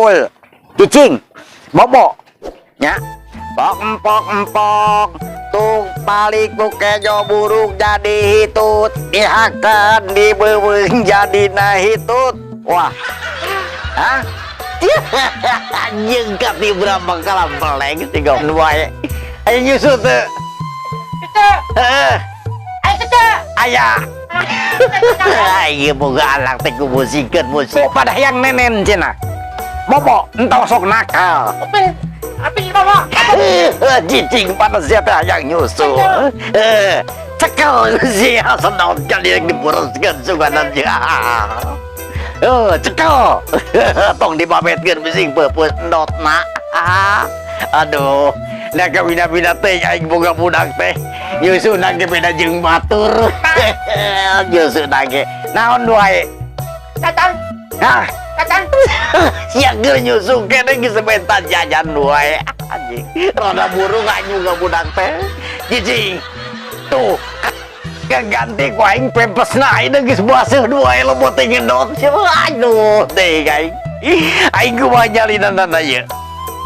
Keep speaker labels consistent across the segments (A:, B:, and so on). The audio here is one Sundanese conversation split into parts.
A: Gaul. Cicing. Bobo. Nya. Pok empok empok. Tung balik ku kejo buruk jadi hitut. Dihakan dibeuweung jadi hitut. Wah. Hah? Anjing kati berapa kalam beleng sih goblok wae. Ayo nyusu teu.
B: Cucu.
A: Heeh.
B: Ayo cucu.
A: Aya. Ieu boga anak teh ku musikeun musik. Pada hayang nenen cenah. Bobo, entong sok nakal.
B: Upin. Upin bawa.
A: Cicing pada sia teh hayang nyusu. Eh, cekel sia sedot kali yang diburuskeun suganan sia. Oh, cekel. Tong dibabetkeun bising peupeus endotna. Aduh, nah kabina-bina teh aing boga budak teh. Nyusu ge beda jeung batur. Nyusu ge. Naon wae?
B: Tatang.
A: Hah?
B: Tatang.
A: Sia keur nyusu kene geus menta jajan wae. Anjing, rada burung aing boga budak teh. Cicing. Tuh, ganti ku aing pempesna aing geus baseuh wae lobot teh ngedot. Aduh, teh aing. Aing kumaha nyalinanana ieu?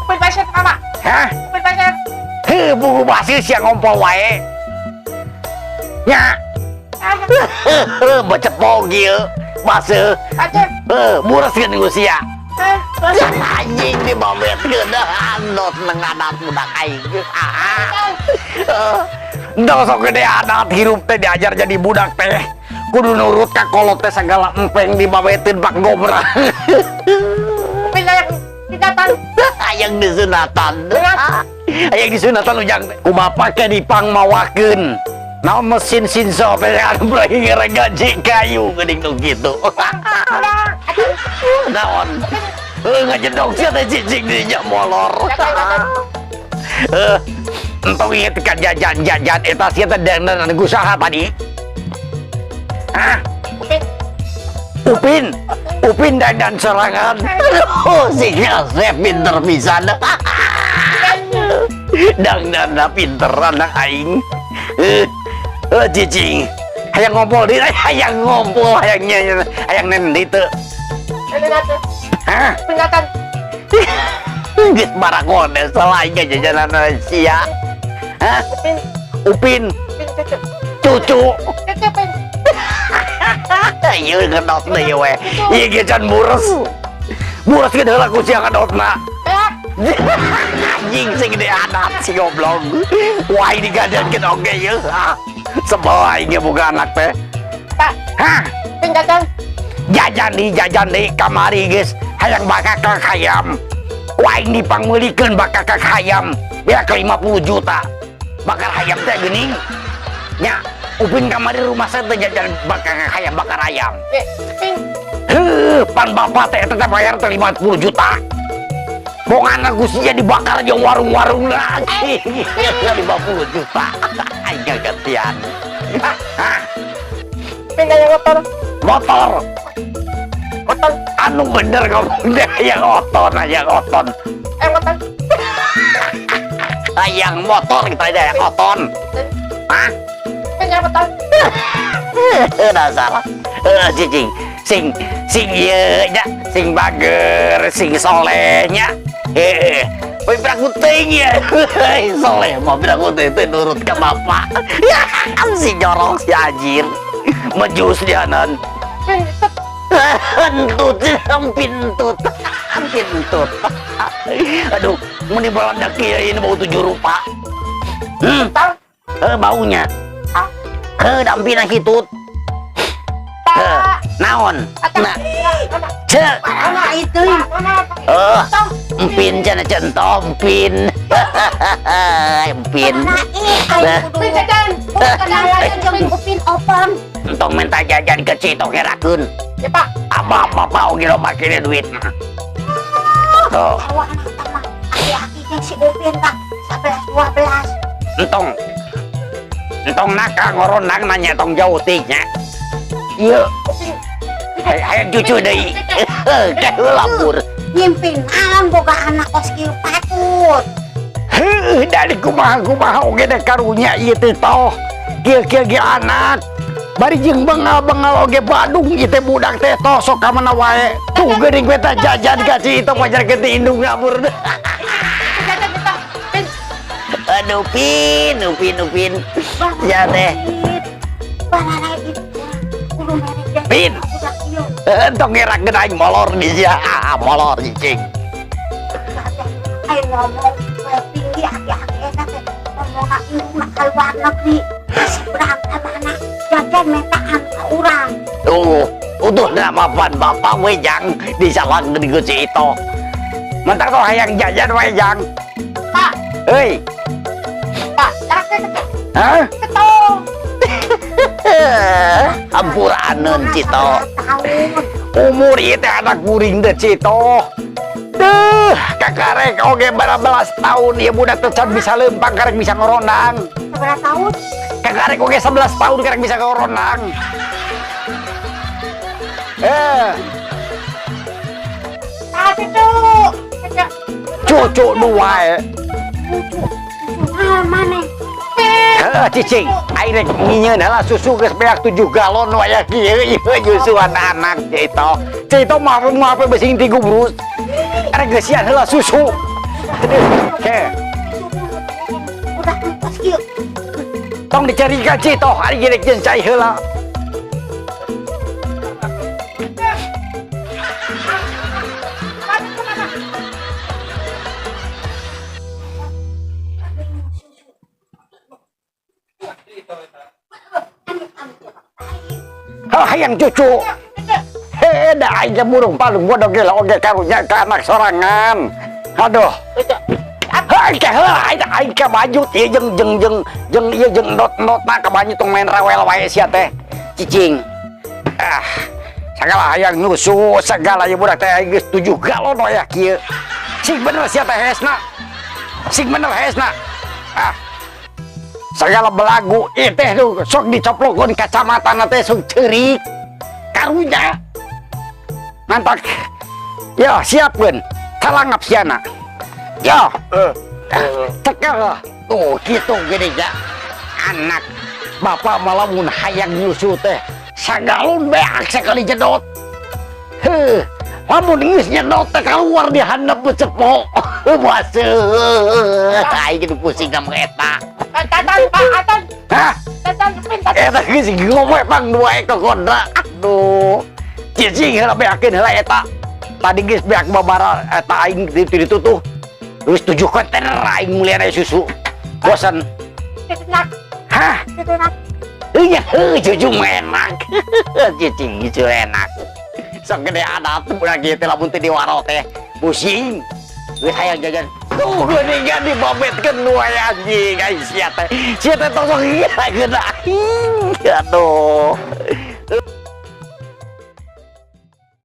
B: Upin pasir mama.
A: Hah?
B: Upin pasir.
A: Heuh, buku baseuh sia ngompol wae. Nya, becepog ieu. Baseuh.
B: Pasir.
A: Heuh, mureskeun ku sia.
B: Eh, pasir.
A: Anjing dibabetkeun andot nengadat budak aing. Entong sok gede adat hirup teh diajar jadi budak teh. Kudu nurut ka kolot teh segala empeng dibabeteun pak gobra.
B: Upin layak datang.
A: Hayang disunatan. Hayang disunatan ujang teh. Ku bapak ke dipangmawakeun. Naon mesin sinso teh anu lagi ngeregaji kayu geuning nu kitu. Naon? Heuh, ngajedog sia teh cicing dinya molor. Eh, entong ieu teh ka jajan-jajan eta sia teh dandan ku saha tadi? Hah?
B: Upin.
A: Upin, Upin dandan sorangan. Aduh, si Kasep pinter pisan. Dangdana pinter anak aing. Eh, eh, cicing. Hayang ngompol di, hayang ngompol, hayang nyanyi, hayang nen itu.
B: Ini.
A: Hah?
B: Peringatan.
A: Geus barakon salah aing jajanan sia. Hah?
B: Upin.
A: Upin,
B: Upin cucu.
A: Cucu.
B: Cucu Upin.
A: Ieu ngedot deui we. Ieu ge can bures. Bures ge heula ku sia ngedotna.
B: Ya.
A: Anjing sing gede adat si goblok. Wah, ini gadan oge ieu. Ah, sebel aing ge boga anak teh.
B: Pak.
A: Hah?
B: Upin jajan.
A: Jajan di jajan di kamari geus hayang bakakak hayam. Wah, aing dipangmeulikeun bakakak hayam. Beak 50 juta. Bakar hayam teh geuning. Nya, Upin kamari rumah saya teh jajan bakakak hayam, bakar ayam.
B: Eh, Upin.
A: Heuh, pan bapak teh eta teh bayar teh 50 juta. Bongan aku sih dibakar jeung warung-warung lagi. 50 juta. Aing gantian. Hah?
B: Upin yang motor.
A: Motor.
B: Motor.
A: Anu bener ngomong deh, hayang oton, hayang oton.
B: Eh, motor.
A: Hayang motor kita aja hayang oton. Hah?
B: Upin yang motor.
A: Dasar. Eh, cicing. Sing sing ieu nya, sing bager, sing soleh nya. Eh, we piraku teuing ya. Soleh mah piraku teh teh nurut ka bapak. Ya, si jorok si anjir. Mejus dia nan.
B: Upin itu.
A: Entut, pintut, pintut. Aduh, meni balandak kieu ini bau tujuh rupa.
B: Tahu.
A: Eh, baunya.
B: Ah.
A: Heuh, dampina hitut. Heuh,
B: Pak.
A: Naon? Nah, cek.
C: Anak itu.
A: Eh, empin cenah centong, empin. Empin.
C: Anak ini
B: Upin jajan.
C: Kenalan jeung Upin Opon.
A: Entong minta jajan ke tong herakeun.
B: Ya, Pak.
A: Apa bapak oge loba kene duit mah. Tuh,
C: Awak anak mah aki-aki jeung si Upin tah 11 12.
A: Entong. Entong nakal ngorondang nanya tong jauh teh nya. Ieu,
B: Upin.
A: Hayang cucu deui. Teh heula pur.
C: Nyimpi naon boga anak kos kieu patut.
A: Heuh, dari kumaha kumaha oge deh karunya ieu teh toh. Kieu-kieu ge anak. Bari jeung bengal-bengal oge Badung ieu teh budak teh tosok ka mana wae. Tuh geuning beta jajan ka si itu pajarkeun ti indung ngabur.
B: Jajan kita. Pin.
A: Aduh, Pin, Upin, Upin. Ya teh.
C: Balala itu kudu mere jajan
A: Pin.
C: Budak ieu.
A: Entong ngerakeun aing molor di sia. Molor cicing.
C: Ayo ngomong tinggi aki-aki eta teh ngomongna indungna ka luar negeri. Seberang ka mana jajan metaan ka urang.
A: Tuh, utuh nama pan bapak we jang disalahkeun ku si Ito. Mentak tuh hayang jajan we jang.
B: Pak,
A: Hei,
B: Pak, terakhir ketok.
A: Hah?
B: Ketok.
A: Hampuraneun Cito.
C: Tahun.
A: Umur ieu teh anak kuring teh Cito. Duh, kakarek oge belas tahun ieu budak teh can bisa lempang karek bisa ngorondang.
C: Seberapa tahun?
A: Kakarek oge 11 tahun karek bisa ngorondang. Eh,
B: Nah, cucu. Cucu.
A: Cucu dua eh.
C: Cucu. Cucu naon maneh?
B: Pin.
A: Heuh, cicing, aing rek ngieun heula susu geus beak 7 galon waya kieu ieu nyusuan anak Cito. Cito mah mah apa besing ti gubrus. Arek geusian heula susu. Aduh, ke.
C: Udah entos kieu.
A: Tong dicarikan Cito, ari rek jeung cai heula.
B: Mana kemana?
C: Amit amit ya, Pak.
A: Hah, hayang cucu.
B: Cucu.
A: Heh, da aing ge burung palung bodoh ge oge karunya ka anak sorangan. Aduh.
B: Cucu.
A: Hai ke heula aing aing ka baju ieu jeung jeung jeung jeung ieu jeung not-notna ka baju tong main rawel wae sia teh. Cicing. Ah, sagala hayang nyusu segala ieu budak teh aing geus 7 galon waya kieu. Sing bener sia teh hesna. Sing bener hesna. Ah. Segala belagu ieu teh tuh sok dicoplokeun kacamatana teh sok ceurik. Karunya. Mantak. Ya, siapkeun. Talangap siana. Ya. Tekel lah. Tuh, gitu gini ya. Anak bapak malah mun hayang nyusu teh sagalon beak sekali jedot. Heuh, lamun geus nyedot teh keluar di handap cepok. Baseuh. Aing geus pusing sama eta.
B: Tatan, Pak, Atan.
A: Hah?
B: Tatan, Pin, tatan.
A: Eta geus gowe pang dua ekor kondra. Aduh. Cicing heula beakeun heula eta. Tadi geus beak babara eta aing di ditu tuh. Geus 7 kontainer aing mulian susu. Bosan.
B: Cucu nak.
A: Hah?
C: Cucu nak.
A: Iya, heuh, cucu mah enak. Cicing cucu enak. Sok gede adat budak ieu teh lamun teu diwaro teh. Pusing. Geus hayang jajan. Tuh geuningan dibobetkeun wae anjing ai sia teh. Sia teh tong sok gila geuna aing. Aduh.